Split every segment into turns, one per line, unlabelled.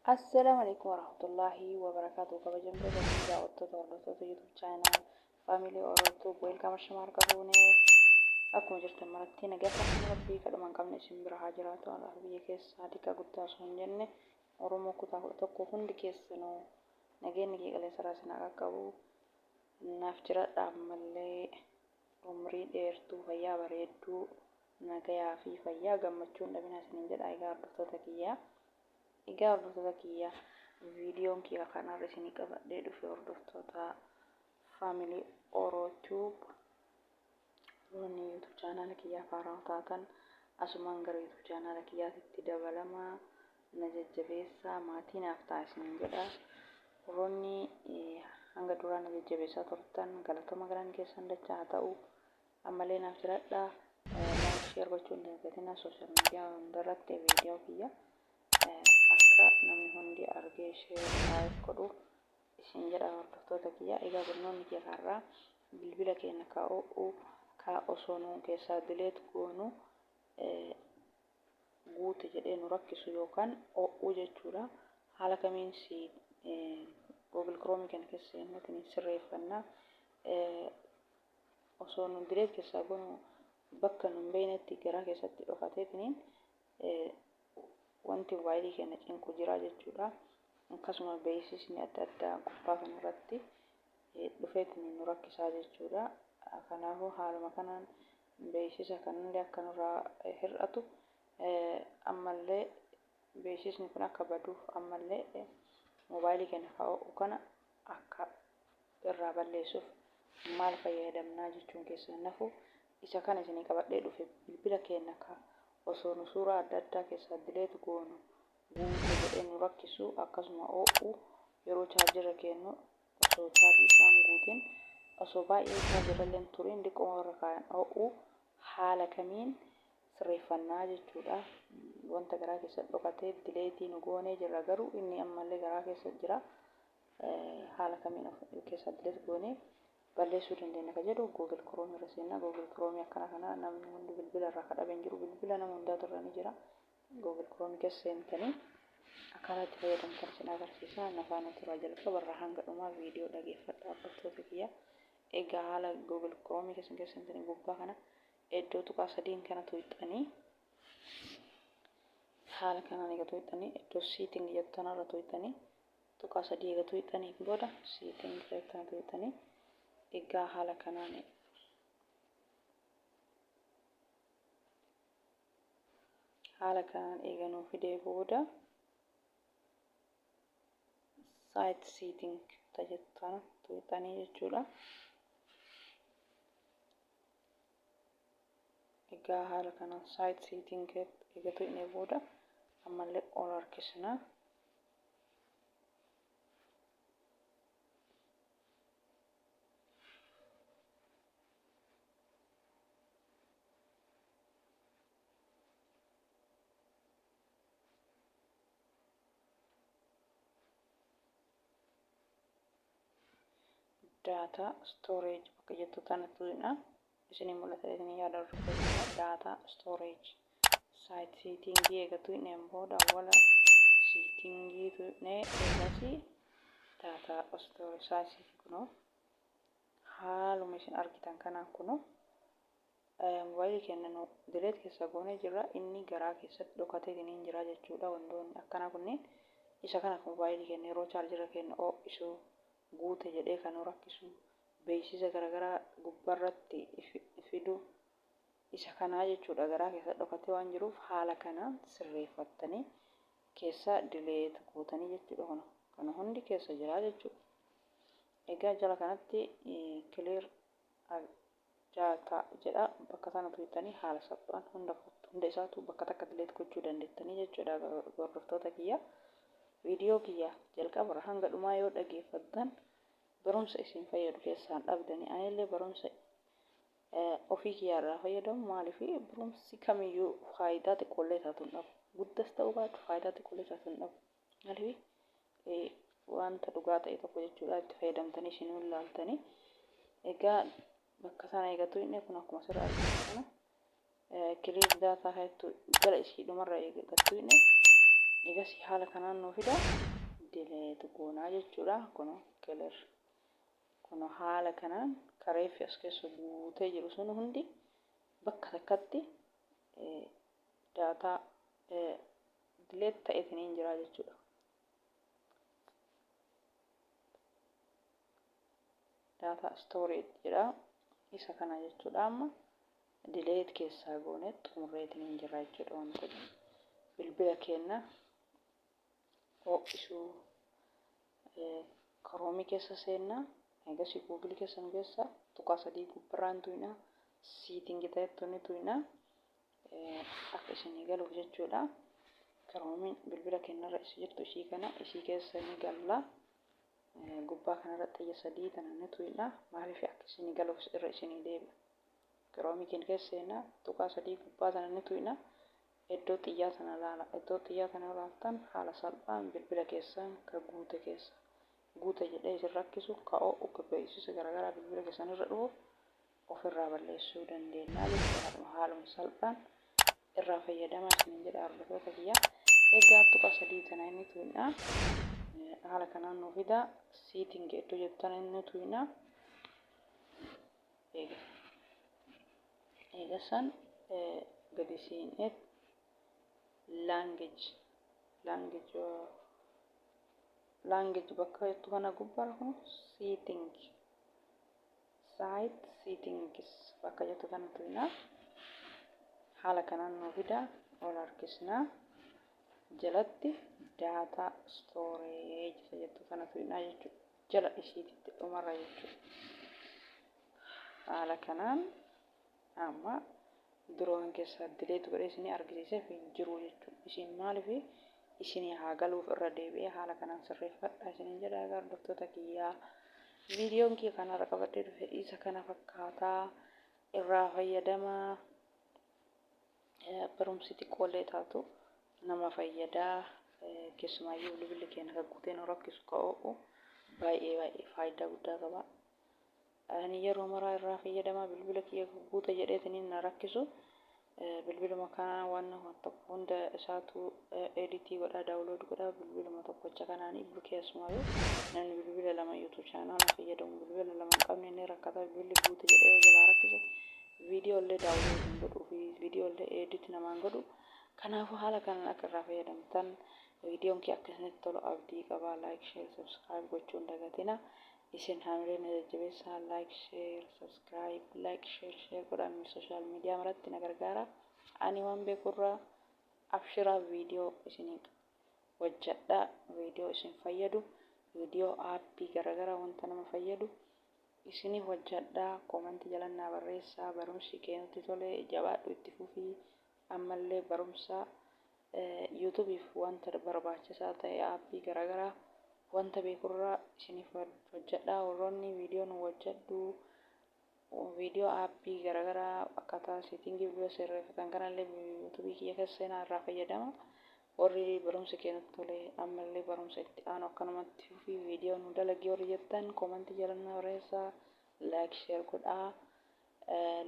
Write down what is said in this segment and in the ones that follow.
Assalaamu alaikum warahmatullahi wabarakaatuh. Kabajamtoota fi daawwattoota, hordoftoota YouTube channel Family Oro Tube, welcome. Ashama harka fuunee, akkuma jirtan maratti nagaa kan Rabbii kadhuma hin qabne isin bira haa jiraatu. Alaa biyya keessaa xiqqaa guddaa osoo hin jenne, Oromoo kutaa 11 hundi keessanuu nageenyi kee qilleensarraa isin haa qaqqabu. Naaf jiradha, ammallee umrii dheertuu, fayyaa bareedduu, nagayaa fi fayyaa gammachuun dhabinaa isiniin jedha. Egaa hordoftoota kiyyaa, egaa hordoftoota kiyya, viidiyoon kiyya kanarra isinii qabadhee dhufe, hordoftoota Family Oro Tube, warroonni YouTube channel kiyyaaf haarawaa taatan asumaan gara YouTube channel kiyyaatitti dabalamaa, na jajjabeessaa, maatii naaf ta'a isiniin jedha. Warroonni hanga duraa na jajjabeessaa turtan galatooma, galanni keessan dachaa haa ta'u. Ammallee naaf jiradha. Like, share gochuu hin dagatinaa. Social media hundarratti viidiyoo kiyya akka namni hundi argee share, like godhu isin jedha, hordoftoota kiyya. Egaa barnoonni kiyya kanarraa bilbila keenya ka o'u, ka osoo nu keessaa delete goonu guute jedhee nu rakkisu yookaan o'uu jechuudha. Haala kamiin si Google Chrome keenya keessa seenneetiin sirreeffanna? Osoo nu delete keessaa goonu bakka nu hin beeknetti garaa keessatti dhokateetiniin wanti mobaayilii keenya cinqu jira jechuudha. Akkasuma beeksisni adda addaa gubbaa kanarratti dhufeetiin nu rakkisaa jechuudha. Kanaafuu haaluma kanaan beeksisa kanallee akka nurraa hir'atu, ammallee beeksisni kun akka baduuf, ammallee mobaayilii keenya kaa'u kana akka irraa balleessuuf maal fayyadamnaa jechuun keessan nafu. Isa kana isinii qabadhee dhufe. Bilbila keenya ka osoo nu suuraa adda addaa keessaa delete goonu guute jedhee nu rakkisu, akkasuma oo'u, yeroo chaarjirra keennu osoo chaarjii isaan guutin, osoo baay'ee chaarjirra illee turin, diqqoo irra kaayan oo'u, haala kamiin sirreeffannaa jechuudha. Wanta garaa keessa dhokatee delete nu goonee jirra, garuu inni ammallee garaa keessa jira. Haala kamiin of keessaa delete goonee balleessuu dandeenya ka jedhu Google Chrome irra seenna. Google Chrome akkana kana namni hundi bilbila irraa kadhabee hin jiru. Bilbila nama hundaatu irra ni jira. Google Chrome keessa seentanii akkaataa itti fayyadamtan isin agarsiisa. Na faana turaa, jalqaba irraa hanga dhumaa viidiyoo dhageeffadha, hordoftoota kiyya. Egaa haala Google Chrome keessan keessa seentanii gubbaa kana iddoo tuqaa sadiin kana tuqxanii, haala kanaan egaa tuqxanii, iddoo setting jettu tanarra tuqxanii, tuqaa sadii egaa tuqxanii booda setting kana tuqxanii, egaa haala kanaan eeganuu fidee booda site setting jettu tana tuqxanii jechuudha. Egaa haala kanaan site setting eega tuqnee booda ammallee ol harkisna. Data storage bakka jettu tana tuqna. Isinii mul'ata isinii yaada, hordoftoota. Data storage, site setting eega tuqneen booda awwala setting tuqnee, eegasii data storage, site setting. Kunoo haaluma isin argitan kanaan kunoo mobaayilii keenya nu delete keessa goonee jirra, inni garaa keessatti dhokatee hin jira jechuudha. Wantoonni akkanaa kunneen isa kana mobaayilii keenya yeroo chaarjira keenya ho'isu guute jedhee kan nu rakkisu, beeksisa garaagaraa gubbaarratti fidu isa kanaa jechuudha. Garaa keessa dhokatee waan jiruuf haala kanaan sirreeffattanii keessa delete gootanii jechuudha. Kana hundi keessa jira jechuudha. Egaa jala kanatti clear data jedha. Bakka sana tuqxanii haala salphaan hunda hunda isaatu bakka takka delete gochuu dandeettanii jechuudha. Hordoftoota kiyya, viidiyoo kiyya jalqabarra hanga dhumaa yoo dhageeffattan barumsa isin fayyadu keessaan dhabdanii, anillee barumsa ofii kiyyaarraa fayyadamu. Maaliif? Barumsi kamiyyuu faayidaa xiqqoollee taatu hin dhabu. Guddas ta'uu baatu faayidaa xiqqoollee taatu hin dhabu. Maaliif? Wanta dhugaa ta'e tokko jechuudha, itti fayyadamtanii isin ilaaltanii. Egaa bakka sana eegatu inni kun akkuma asirraa argitan kana clear data jettu jala ishii dhumarra eegattu inni Egasii haala kanaan nuu fida, delete goonaa jechuudha. Kunoo clear. Kunoo haala kanaan ka reeffi as keessa guutee jiru sun hundi bakka takkatti daataa delete ta'eetiniin jira jechuudha. Data storage jedha, isa kana jechuudha. Amma delete keessaa goone xumurreetiniin jira jechuudha. Wanta bilbila keenya ho'isuu, Chrome keessa seennaa, eegasii Google keessa nu keessa tuqaa sadii gubbarraan tuqna, setting ta'ettu ni tuqna, akka isinii galuuf jechuudha. Chrome bilbila keenyarra isii jirtu, ishii kana ishii keessa ni galla. Gubbaa kanarra xiyya sadii tana ni tuqna. Maaliif? Akka isinii galuuf irra isinii deebi'a. Chrome keenya keessa seenaa, tuqaa sadii gubbaa tana ni tuqna. Iddoo xiyyaa tana laala. Iddoo xiyyaa tana laaltan haala salphaan bilbila keessan ka guute keessa guute jedhee isin rakkisu, ka ho'u, ka beeksisa garaagaraa bilbila keessan irra dhufu ofirraa balleessuu dandeenya jechuudha. Haaluma salphaan irraa fayyadamaa isiniin jedha, hordoftoota kiyya. Egaa tuqaa sadii tana inni tuqna. Haala kanaan nu fida. Setting iddoo jettu tana inni tuqna. Eega san gadi siinee language bakka jettu kana gubbaa kun setting, site settings bakka jettu kana tuqna. Haala kanaan nu fida. Ol harkisnaa, jalatti data storage isa jettu kana tuqnaa jechuudha. Jala ishiititti dhumarra jechuudha. Haala kanaan amma duraan keessaa delete godhee isinii argisiiseef hin jiru jechuudha. Isin maaliif isinii haa galuuf irra deebi'ee haala kanaan sirreeffadha isiniin jedha. Egaa hordoftoota kiyyaa, viidiyoon kiyya kanarra qabadhee dhufe isa kana fakkaataa. Irraa fayyadamaa. Barumsi xiqqoollee taatu nama fayyadaa. Keessumaayyuu bilbilli keenya kan guutee nu rakkisu, ka ho'u, baay'ee baay'ee faayidaa guddaa qaba. Ani yeroo maraa irraa fayyadamaa. Bilbila kiyya guuta jedheetiniin na rakkisu, bilbiluma kana waan tokko hunda isaatu edit godhaa, download godhaa bilbiluma tokkocha kanaanii. Keessumaayyuu namni bilbila lama YouTube channel fayyadamu, bilbila lama hin qabne inni rakkata. Bilbilli guute jedhee yoo jalaa rakkise, viidiyoo illee download hin godhuu fi viidiyoo illee edit namaan godhu. Kanaafuu haala kanaan akka irraa fayyadamtan, viidiyoon kee akka isinitti tolu abdii qaba. Like, share, subscribe gochuun dagatina. Isin haamilee na jajjabeessaa. Like, share, subscribe, like, share, share godhaa. Social media maratti na gargaara. Ani waan beekurraa abshiraa, viidiyoo isinii hojjadhaa. Viidiyoo isin fayyadu, viidiyoo app garaagaraa, wanta nama fayyadu isinii hojjadhaa. Comment jala naa barreessaa: barumsi kee nutti tole, jabaadhu, itti fufii, ammallee barumsa YouTubeiif wanta barbaachisaa ta'e, app garaagaraa, wanta beekurraa isiniif hojjedhaa. Warroonni viidiyoo nu hojjedhu, viidiyoo app garaagaraa, akkaataa setting bilbila sirreeffatan kanallee YouTube kiyya keessa seenaa irraa fayyadama. Warri barumsi kee nutti tole, ammallee barumsa itti aanu akkanumatti fufii viidiyoo nu dalagii warri jettan, comment jala na barreessaa. Like, share godhaa.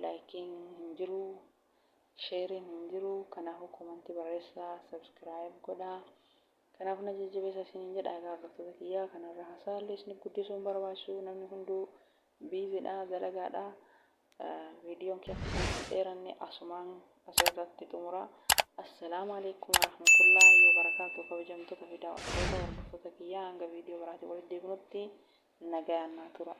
Likeiin hin jiru, shareiin hin jiru, kanaafuu comment barreessaa, subscribe godhaa. Kanaaf na jajjabeessa isiniin jedha. Egaa hordoftoota kiyyaa, kanarra haasaallee isiniif guddisuun barbaachisu. Namni hunduu busydha, dalagaadha. Viidiyoon kee akka isinitti dheeranne asumaan asirratti xumura. Assalaamu alaikum warahmatullaahi wabarakaatu. Kabajamtoota fi daawwattoota, hordoftoota kiyyaa, hanga viidiyoo biraatiin walitti deebinutti nagayaan naa tura.